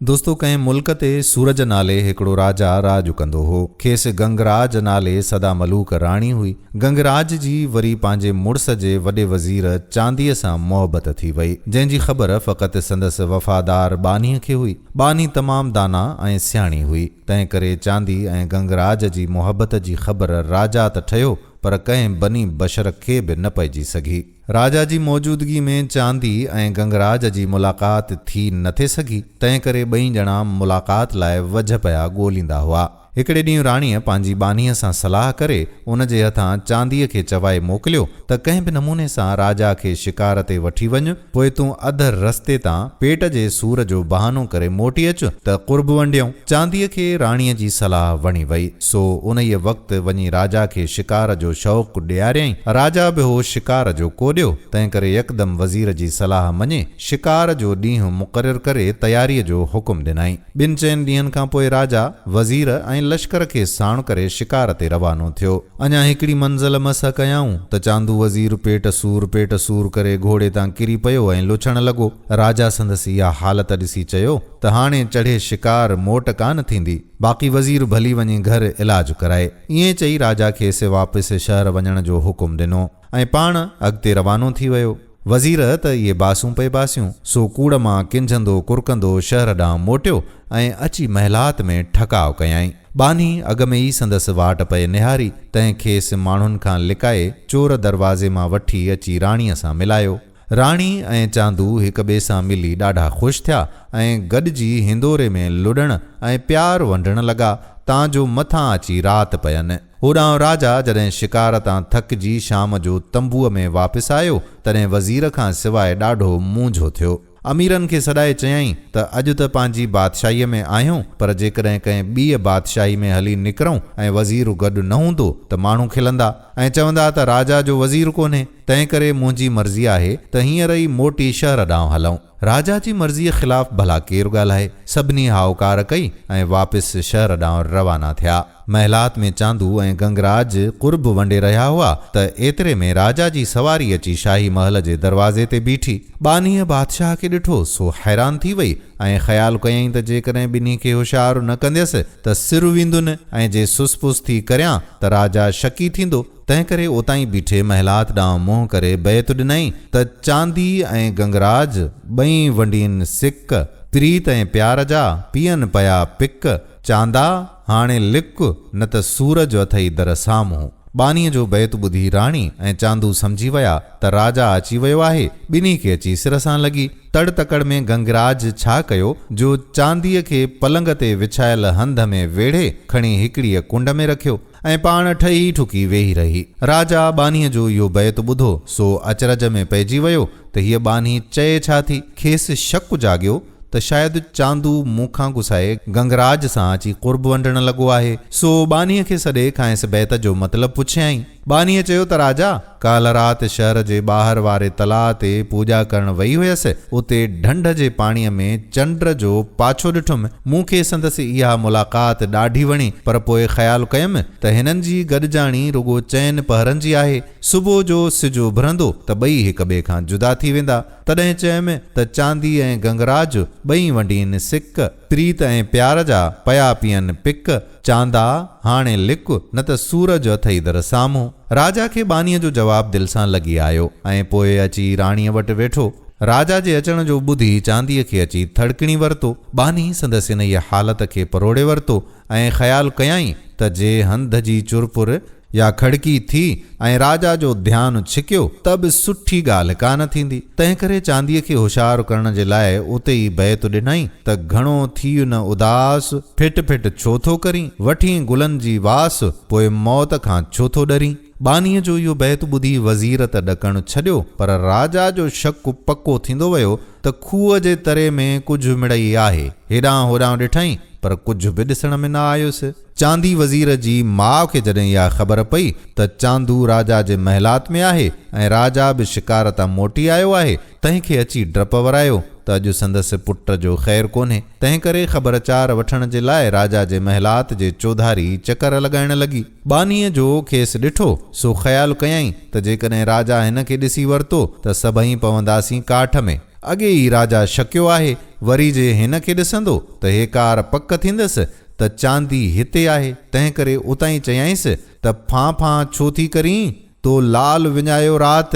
دوستو ڪنهن ملڪ تي سورج نالي هڪڙو راجا راڄ ڪندو هو. کيس گنگراج نالي سدا ملوڪ راڻي هئي. گنگراج جي وري پنهنجي مڙس جي وڏي وزير چانديء سان محبت ٿي وئي، جنهن جي خبر فقط سندس وفادار ٻانهيء کي هئي. ٻانهي تمام دانا ۽ سياڻي هئي، تنهن ڪري چاندي ۽ گنگراج جي محبت جي خبر راجا ته ٺهيو پر ڪنهن بني بشر کي به نه پئجي سگهي. راجا جي موجودگي ۾ چاندي ۽ گنگراج جي ملاقات ٿي نه ٿي سگهي، تنهنڪري ٻئي ڄڻا ملاقات لاء وجهه پيا ڳوليندا هئا. هڪڙي ڏينهن راڻيء پنهنجي ٻانهيء سان صلاح ڪري ان جي هٿان چانديء کي چوائي موڪليو ته ڪنهن به نموني سان راجا کي شڪار تي وٺي وڃ، پوء تون اڌ رستي تان پيٽ جي سور جو بهانو ڪري موٽي اچ ته قرب ونڊيون. چانديء کي راڻيء جي صلاح وڻي وئي، سو انهيء وقت وڃي راجا کي شڪار جو شوق ڏياريائين. راجا به هو شڪار جو ڪوڏيو، تنهنڪري يڪدم وزير جي صلاح مڃي، شڪار جو ڏينهن مقرر ڪري تياريء جو حڪم ڏنائين. ٻن چئن ڏينهن کان پوء راجا، وزير ۽ لشڪر کي ساڻ ڪري شڪار تي روانو ٿيو. اڃا هڪڙي منزل مس ڪيائون ته چاندو وزير پيٽ سور پيٽ سور ڪري گهوڙي تان ڪري پيو ۽ لڇڻ لڳو. راجا سندس اها حالت ڏسي چيو ته هاڻي چڙهي شڪار موٽ ڪانه ٿيندي، باقي وزير ڀلي وڃي گهر علاج ڪرائي. ائين چئي راجا کيس واپس شهر وڃڻ جو حڪم ڏنو ۽ پاڻ اڳتي روانو ٿي ويو. وزير ته اهي باسون پئي باسيون، سو ڪوڙ مان ڪنجهندو ڪرڪندو شهر ڏانهن موٽيو ۽ اچي محلات ۾ ٺڪاء ڪيائين. ٻانهي اڳ ۾ ئي سندس واٽ پئي نهاري، تنهن کيس ماڻهن کان لڪائي چور دروازي مان وٺي اچي راڻيء سان ملايو. راڻي ۽ چاندو هڪ ٻئي سان ملي ڏاڍا خوش ٿيا ۽ گڏجي هندوري ۾ لڏڻ ۽ پيار ونڊڻ لڳا، تان جو مٿان اچي رات پين. هوڏانهن راجا جڏهن شڪار تان ٿڪجي شام جو تنبوء ۾ واپس آيو، تڏهن وزير کان سواء ڏاڍو مونجهو ٿيو. اميرن کي سڏائي چيائين ته اڄ ته پنهنجي بادشاهيء ۾ آهيون، پر جيڪڏهن ڪنهن ٻيء بادشاهي ۾ هلي نڪرون ۽ وزير گڏ نه هوندو ته ماڻهو کلندا ۽ چوندا ته راجا جو وزير ڪونهي، تنهنڪري منهنجي مرضي آهي ته هينئر ئي موٽي شهر ڏانهن هلون. راجا جي مرضيء خلاف ڀلا ڪير ڳالهائي؟ سڀني هائوڪار ڪئي ۽ واپس شهر ڏانهن روانا ٿيا. محلات ۾ چاندو ۽ گنگراج قرب ونڊي رهيا هئا ته ايتري ۾ راجا جي سواري اچي شاهي محل جي دروازي تي بيٺي. ٻانهيء بادشاهه کي ڏٺو، سو حيران ٿي وئي ۽ خيال ڪيائين ته جيڪڏهن ٻنهي کي هوشيار نه ڪنديس ته سر ويندن ۽ جي سس پس ٿي ڪريان ته راجا شڪي ٿيندو. تنهنڪري اتان ئي بيٺي محلات ڏانهن منهن ڪري بيت ڏنائين ته چاندي ۽ گنگراج ٻئي ونڊين سڪ، پريت ۽ پيار جا پيئن پيا پڪ، چاندا هاڻي لڪ نه ته سورج اٿئي در سامهون. ٻانهيء جو بيت ٻڌي راڻي ۽ چاندو سمجهي ويا ته راجا اچي ويو آهي، ٻنهي کي اچي سر سان لڳي. تڙ تڪڙ ۾ گنگراج ڇا ڪيو جو چانديء کي پلنگ تي وڇايل هنڌ ۾ ويڙهي کڻي هڪڙيء ڪنڊ ۾ رکيو. ۽ پاڻ ٺهي ٺڪي ويهي رهي. راجا ٻانهيء جو اهو بيت ٻڌو، سو اچرج ۾ پئجي ويو ته هيء ٻانهي چئي ڇا ٿي؟ کيس شڪ جاڳيو ته شايد چاندو مون کان گسائي گنگراج سان اچي قرب ونڊڻ لڳو آهي، سو ٻانهيء کي سڏي کانئس بيت جو مطلب پڇيائين. ٻانهيء چيو ته راجا! ڪالهه رات شهر جي ٻاهر واري تلاء تي پوڄا ڪرڻ وئي هيس، اتي ڍنڍ جي پاڻيء ۾ چنڊ جو پاڇو ڏٺم. مون کي سندس اها ملاقات ڏاڍي وڻي، پر پوء خيال ڪيم ته هنن جي گڏجاڻي رڳو چئن پهرن جي آهي. صبح جو سج اڀرندو ته ٻئي هڪ ٻئي کان جدا ٿي ويندا. تڏهن چيم ته چاندي ۽ گنگراج ٻئي ونڊين سڪ، پريت ۽ پيار جا پيا پيئن پڪ. چاندا، هاڻي لڪ، نه ته سورج اٿئي در سامهون. راجا کي ٻانهيء جو جواب دل سان لڳي آيو ۽ پوء اچي راڻيء وٽ ويٺو. راجا جي اچڻ جو ٻڌي چانديء کي اچي ٿڙڪڻي ورتو. ٻانهي سندس انهيء حالت کي پروڙي ورتو ۽ خيال ڪيائين ته جي هنڌ جي چرپر يا کڙڪي ٿي ۽ راجا جو ڌيان ڇڪيو ته به سٺي ڳالهه ڪانه ٿيندي. تنهنڪري چانديء کي هوشيار ڪرڻ جي لاء اتي ئي بيت ڏنائين ته گهڻو ٿيء نه اداس، ڦٽ ڦٽ ڇو ٿو ڪرين، وٺين گلن جي واس، پوء موت کان ڇو ٿو ڏرين. ٻانهيء جو اهو بيت ٻڌي وزير ته ڏڪڻ ڇڏيو، پر راجا جو شڪ پڪو ٿيندو ويو ته کوهه جي تري ۾ ڪجهه مڙئي آهي. هيڏانهن هوڏانهن ڏٺائين، پر ڪجهه به ڏسڻ ۾ نه آيس. چاندي وزير جي ماء کي جڏهن اها خبر پئي ته چاندو راجا جي محلات ۾ آهي ۽ راجا به شڪار تان موٽي آيو آهي، تنهن کي اچي ڊپ ورايو ته اڄ سندس پٽ جو خير ڪونهي، تنهن ڪري خبر چار وٺڻ جي لاء راجا جي محلات جي چوڌاري چڪر لڳائڻ لڳي. ٻانهيء جو کيس ڏٺو، سو خيال ڪيائين ته جيڪڏهن راجا هن کي ڏسي ورتو ته سڀئي پونداسين ڪاٺ ۾. اڳي ئي راجا شڪيو آهي، وري جي هن کي ڏسندو ته هيڪار پڪ ٿيندس ته چاندي هتي آهي، تنهنڪري اتان ئي چيائينس ته ڦان ڦان ڇو ٿي ڪرين، تو لال وڃايو رات،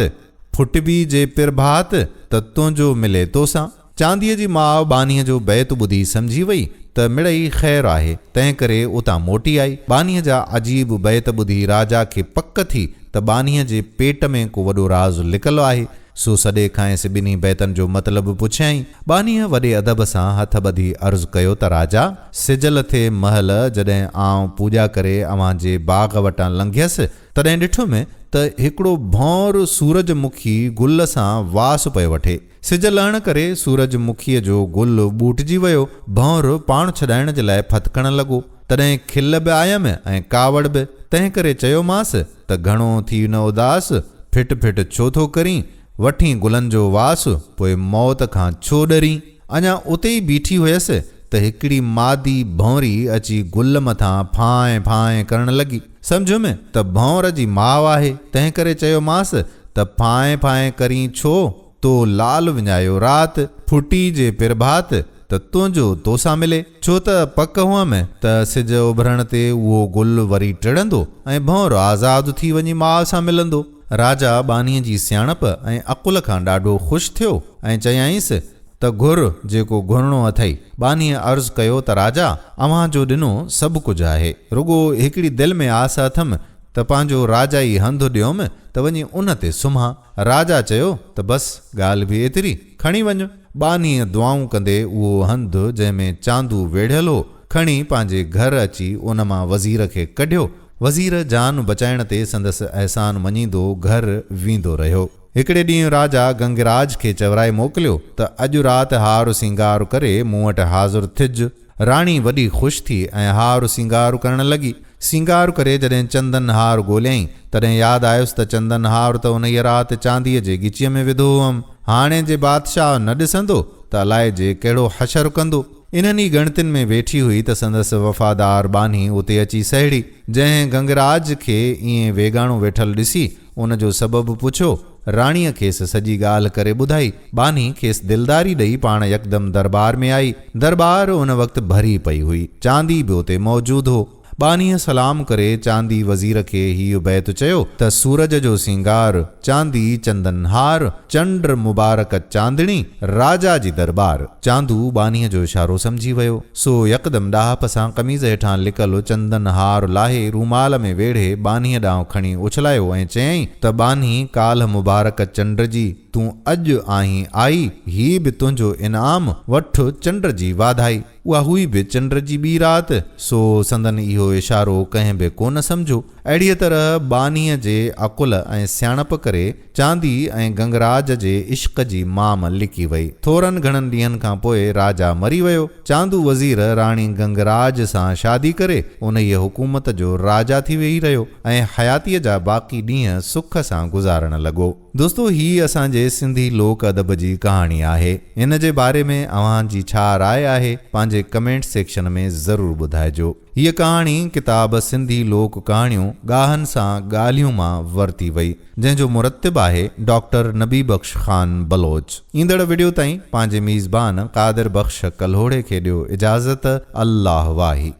ڦٽبي جي پرڀات ته تنهنجو ملي توسان. چانديء جي ماء ٻانهيء جو بيت ٻڌي سمجهي وئي ته مڙئي خير آهي، تنهنڪري اتان موٽي آئي. ٻانهيء جا عجيب بيت ٻڌي راجا کي پڪ ٿي ته ٻانهيء جي پيٽ ۾ ڪو وڏو راز لڪل آهي، سو سڏي کانئس ٻنهي بيتن جو مطلب پڇيائين. ٻانهيء وڏي ادب سان هٿ ٻڌي عرض ڪيو ته راجا! سج لٿي مهل جڏهن آئون پوڄا ڪري اوهان جي باغ وٽان لنگهيس، تڏهن ڏٺم ته هڪڙو ڀونر سورج مکي گل سان واس پيو وٺي. سج لهڻ ڪري سورج مکيء جو گل ٻوٽجي ويو. ڀونر پاڻ ڇڏائڻ جي لاء ڦٿڪڻ لڳو. تڏهن کل به آيم ۽ ڪاوڙ به، تنهنڪري چيومانس ته گهڻو ٿي نه اداس، ڦٽ ڦٽ ڇو ٿو ڪرين، وٺين گلن جو واس، پوء موت کان ڇو ڏرين؟ اڃا اتي ئي بيٺي هيس ته هڪڙي مادي ڀونري اچي گل مٿان ڦانء ڦانء ڪرڻ لڳي. سمجهيم ته ڀونر جي ماء آهي، تنهنڪري چيومانس ته ڦانء ڦانء ڪرين ڇو؟ تو لال وڃايو رات، ڦٽي جي پرڀات، ته تنهنجو توسان ملي. ڇو ته پڪ هئم ته سج اڀرڻ تي اهو گل وري ٽڙندو ۽ ڀونر آزاد ٿي وڃي ماء سان ملندو. راجا ٻانهيء جي سياڻپ ۽ عقل کان ڏاڍو خوش ٿيو ۽ چيائينس ته گهر جيڪو گهرڻو اٿئي. ٻانهيء عرض ڪيو ته راجا! اوهان جو ڏنو سڀ ڪجهه آهي. رڳو هڪڙي دل ۾ آس اٿم ته پنهنجو راجائي هنڌ ڏيوم ته وڃي ان تي سمهان. راجا چيو ته بس ڳالهه به ايتري، کڻي وڃ. ٻانهيء دعائون ڪندي اهو هنڌ جنهن ۾ چاندو ويڙهيل هو، کڻي پنهنجي گهر اچي ان مان وزير کي ڪڍيو. وزير جان بچائڻ تي سندس احسان مڃيندو گهر ويندو رهيو. هڪڙي ڏينهن راجا گنگراج کي چورائي موڪليو ته اڄ رات هار سينگار ڪري مون وٽ حاضر ٿج. راڻي وڏي خوش ٿي ۽ هار سينگار ڪرڻ لڳي. سينگار ڪري جڏهن چندن هار ڳوليائين، تڏهن ياد آيس ته چندن هار ته انهيء رات چانديء جي ڳچيء ۾ وڌو هئم. هاڻي جي بادشاهه نه ڏسندو ته الائجي ڪهڙو حشر ڪندو. انهن ئي ڳڻتين ۾ ويٺي هئي ته سندس وفادار ٻانهي اتي اچي سهڙي، جنهن گنگراج کي ائين ويڳاڻو ويٺل ڏسي، ان جو سبب پڇيو. راڻيء کيس سڄي ڳالهه ڪري ٻڌائي. ٻانهي کيس دلداري ڏئي پاڻ يڪدم درٻار ۾ آئي. درٻار ان وقت ڀري پئي هئي. چاندي به اتي موجود هو. ٻانهيء سلام ڪري چاندي وزير کي هيء بيت چيو ته سورج جو سينگار، چاندي چندن هار، چنڊ مبارڪ چاندڻي، راجا جي درٻار. چاندو ٻانهيء جو اشارو سمجهي ويو. سو يڪدم ڏاهپ سان قميص هيٺان لڪل چندن هار لاهي رومال ۾ ويڙهي ٻانهيء ڏانهن کڻي اڇلايو ۽ چيائين ته ٻانهي ڪالهه مبارڪ چنڊ جي تون اڄ آهين آئي، هي به تنهنجو انعام، وٺ چنڊ جي واڌائي. اها هئي به چنڊ جي ٻي رات، سو سندن اهو اشارو ڪنهن به ڪونه سمجهيو. اهڙيء طرح ٻانهيء جي عقل ۽ سياڻپ ڪري چاندي ۽ گنگراج جي عشق جي مام لڪي وئي. ٿورن گهڻن ڏينهن کان پوء راجا مري ويو. چاندو وزير راڻي گنگراج سان شادي ڪري انهيء حڪومت جو راجا ٿي ويهي رهيو ۽ حياتيء جا باقي ڏينهن سک سان گذارڻ لڳو. دوستو هي اسان جي سنڌي لوڪ ادب جي ڪهاڻي آهي. ان جي باري ۾ اوهان جي ڇا راء آهي پنهنجي ڪمينٽ سيڪشن ۾ ضرور ٻڌائجو. هيء ڪهاڻي ڪتاب سنڌي لوڪ ڪهاڻيون ڳاهن سان ڳالهيون مان ورتي وئي. جنهن جو مرتب آهي ڊاڪٽر نبي بخش خان بلوچ. ايندڙ وڊيو تائين پنهنجي ميزبان قادر بخش ڪلهوڙي کي ڏيو اجازت الله واهي.